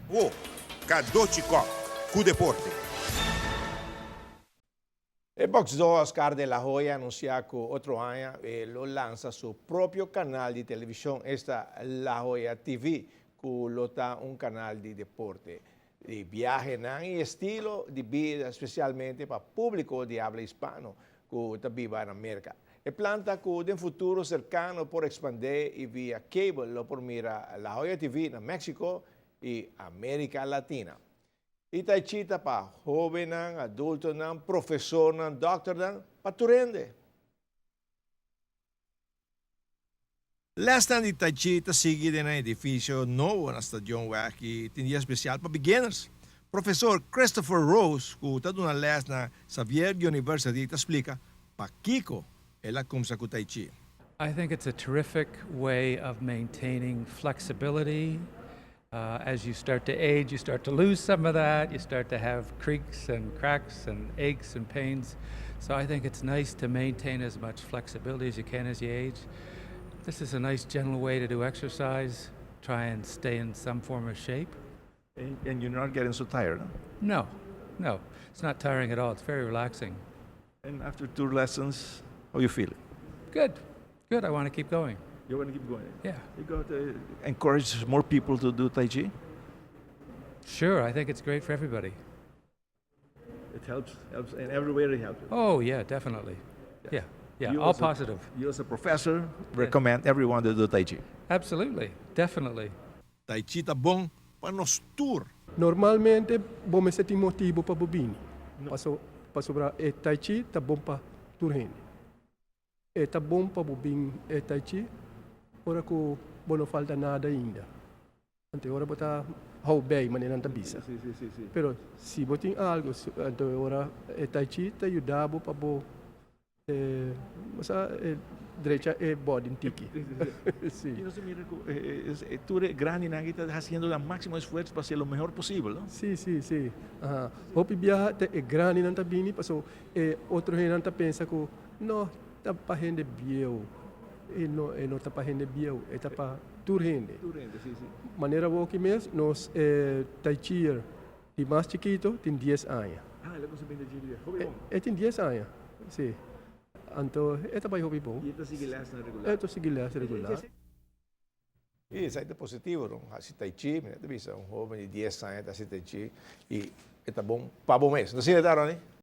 Wo, Cadochi Kock, cu deporte. E boxdó Oscar de la Hoya a anuncia cu otro aña e lo lansa su propio canal di television, esta La Hoya TV, cu lo ta un canal di deporte, di biahenan y estilo di bida specialmente pa publico di habla hispano cu ta biba na Merca. E plan ta cu den futuro cercano por expande y via cable lo por mira La Hoya TV na Mexico y America Latina. E Tai Chi ta pa hóbennan, adultonan, profesornan, dòkternan, pa tur hende. Lèsnan di Tai Chi ta sigui den nan edifisio nobo na Stadionweg i tin dia spesial pa beginners. Profesor Christopher Rose ku ta duna lès na Xavier University ta splika pakiko el a kumsa ku Tai Chi. I think it's a terrific way of maintaining flexibility As you start to age, you start to lose some of that. You start to have creaks and cracks and aches and pains. So I think it's nice to maintain as much flexibility as you can as you age. This is a nice gentle way to do exercise, try and stay in some form of shape. And, and you're not getting so tired, huh? No, no. It's not tiring at all. It's very relaxing. And after two lessons, how you feel? Good. Good. I want to keep going. You want to keep going? Yeah. You got to encourage more people to do Tai Chi? Sure. I think it's great for everybody. It helps, helps in every way it helps. Oh, yeah, definitely. Yeah, yeah, You all as a- positive. You as a professor recommend everyone to do Tai Chi. Absolutely, definitely. Tai Chi ta bon pa nos tur. Normalmente bo mester tin motibu pa bo bini, paso pasobra e Tai Chi ta bon pa tur hende. E ta bon pa bo bin e Tai Chi ora ku bo no falta nada ainda. Anto e ora bo ta hou bei manera nan ta bisa. Pero si bo tin algu, anto e ora e Tai Chi ta yuda bo pa bo bo sa drecha e body un tiki. Si. Y nos ta mira cu tur e grandinan aki ta haciendo nan maximo esfuerzo pa haci lo mehor posibel, no? Si, si, si. Aha. Hopi biaha ta e grandinan ta bini paso e otro hendenan ta pensa cu no ta pa hende bieu. E no, e no ta pa hende bieu, e ta pa tur hende. Tur hende, si, si. Manera awoki mes nos Tai Chier Di mas chikito tin dies aña. Ah, el a cuminsa bini dje dia. Hopi bon. E tin dies aña, si. Anto e ta bai hopi bon. I e ta sigui lèsnan regular? E ta sigui lès regular. I esei ta positivo, no? Hasi tai chi, mi ta bisa un hoben di dies aña ta hasi tai chi i e ta bon pa bo mes. No asina ta, Ronnie?